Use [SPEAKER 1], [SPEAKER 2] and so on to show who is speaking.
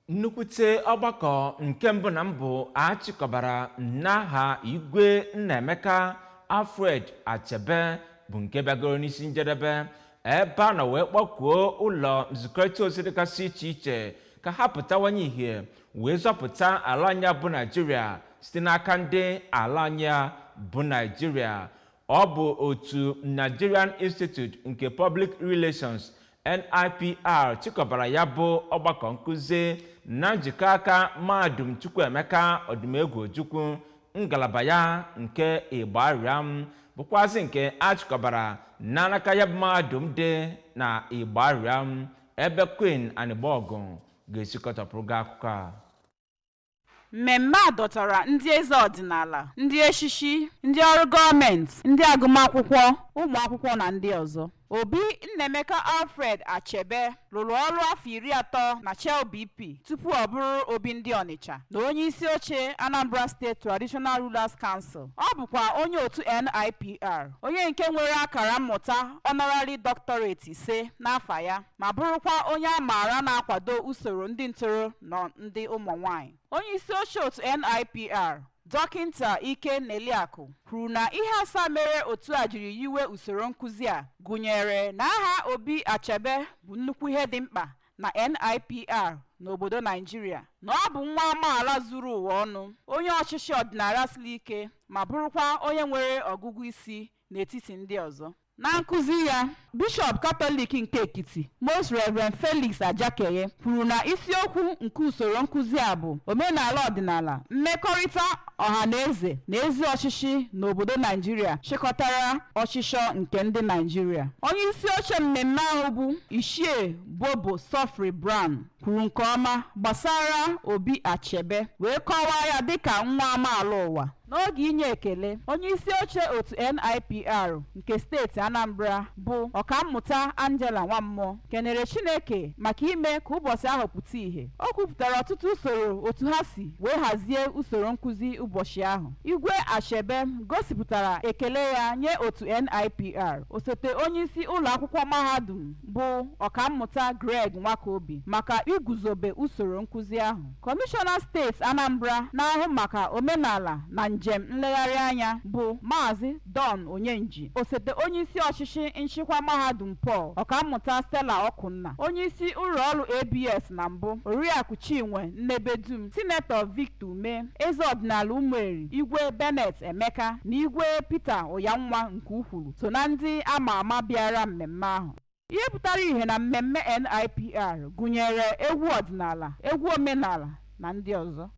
[SPEAKER 1] Nnukwute ọgbakọ nke mbụ na mbụ achịkọbara n'aha Igwe Nnaemeka Alfred Achebe bụ nke bịagoro n'isi njedebe, ebe a nọ wee kpọkuo ụlọ nzikọrịta ozi dịgasị iche iche ka ha pụtawanye ìhè wee zọpụta ala anyị bụ Naijiria site n'aka ndị ala anyị bụ Naijiria. Ọ bụ otu Nigerian Institute nke Public Relations, NIPR, chịkọbara ya bụ ọgbakọ nkụzi na njikọ aka Mahadum Chukwuemeka Odumegwu Ojukwu, ngalaba ya nke Igbariam, bụkwazị nke achịkọbara n'alaka ya bụ mahadum dị na Igbariam, ebe Queen Anịgbọgụ ga-esikọtọpụrụ gị akụkọ a.
[SPEAKER 2] Mmemme a dọtara ndị eze ọdịnala, ndị echichi, ndị ọrụ gọọmenti, ndị agụmakwụkwọ, ụmụ akwụkwọ na ndị ọzọ. Obi Nnaemeka Alfred Achebe rụrụ ọrụ afọ 30 na Shell BP tupu ọ bụrụ Obi ndị Ọnịcha na onye isi oche Anambra State Traditional Rulers Council. Ọ bụkwa onye otu NIPR, onye nke nwere akara mmụta honorary doctorate ise n'afa ya, ma bụrụkwa onye a maara na-akwado usoro ndị ntoro na ndị ụmụ nwanyị. Onye isi oche otu NIPR, Dọkịnta Ike Neliakụ, kwuru na ihe asaa mere otu a jiri yiwe usoro nkụzi a gụnyere na aha Obi Achebe bụ nnukwu ihe dị mkpa na NIPR n'obodo Naijiria, na ọ bụ nwa amaala zuru ụwa ọnụ, onye ọchịchị ọdịnala siri ike, ma bụrụkwa onye nwere ọgụgụ isi, n'etiti ndị ọzọ. Na nkụzi ya, Bishọp Katọlik nke Ekiti, Most Reverend Felix Ajakeye, kwuru na isiokwu nke usoro nkụzi a bụ omenala ọdịnala, mmekọrịta ọha na eze na ezi ọchịchị n'obodo Naijiria chịkọtara ọchịchọ nke ndị Naijiria. Onye isi oche mmemme ahụ bụ Ichie Bobo Sofri Brown kwuru nke ọma gbasara Obi Achebe wee kọwaa ya dịka nwa amaala ụwa. N'oge inye ekele, onye isi oche otu NIPR nke steeti Anambra bụ Ọkammụta Angela Nwammụọ kenere Chineke maka ime ka ụbọchị ahụ pụta ìhè. O kwupụtara ọtụtụ usoro otu ha si wee hazie usoro nkụzi ụbọchị ahụ. Igwe Achebe gosipụtara ekele ya nye otu NIPR, osote onyeisi ụlọ akwụkwọ mahadum bụ Ọkammụta Greg Nwakobi maka iguzobe usoro nkụzi ahụ. Kọmishọna steeti Anambra na-ahụ maka omenala na njem nlegharị anya bụ Maazị Don Onyenji, osote onyeisi ọchịchị nchịkwa mahadum Paul, Ọkammụta Stella Ọkụnna, onyeisi ụlọ ọrụ ABS na mbụ, Oriakụ Chinwe Nnebedum, Sinetọ Victor Umeh, eze ọdịnala Ụmụeri, Igwe Bennett Emeka na Igwe Peter Ụyanwa nke ukwuru so na ndị ama ama bịara mmemme ahụ. Ihe pụtara ìhè na mmemme NIPR gụnyere egwu ọdịnala, egwu omenala na ndị ọzọ.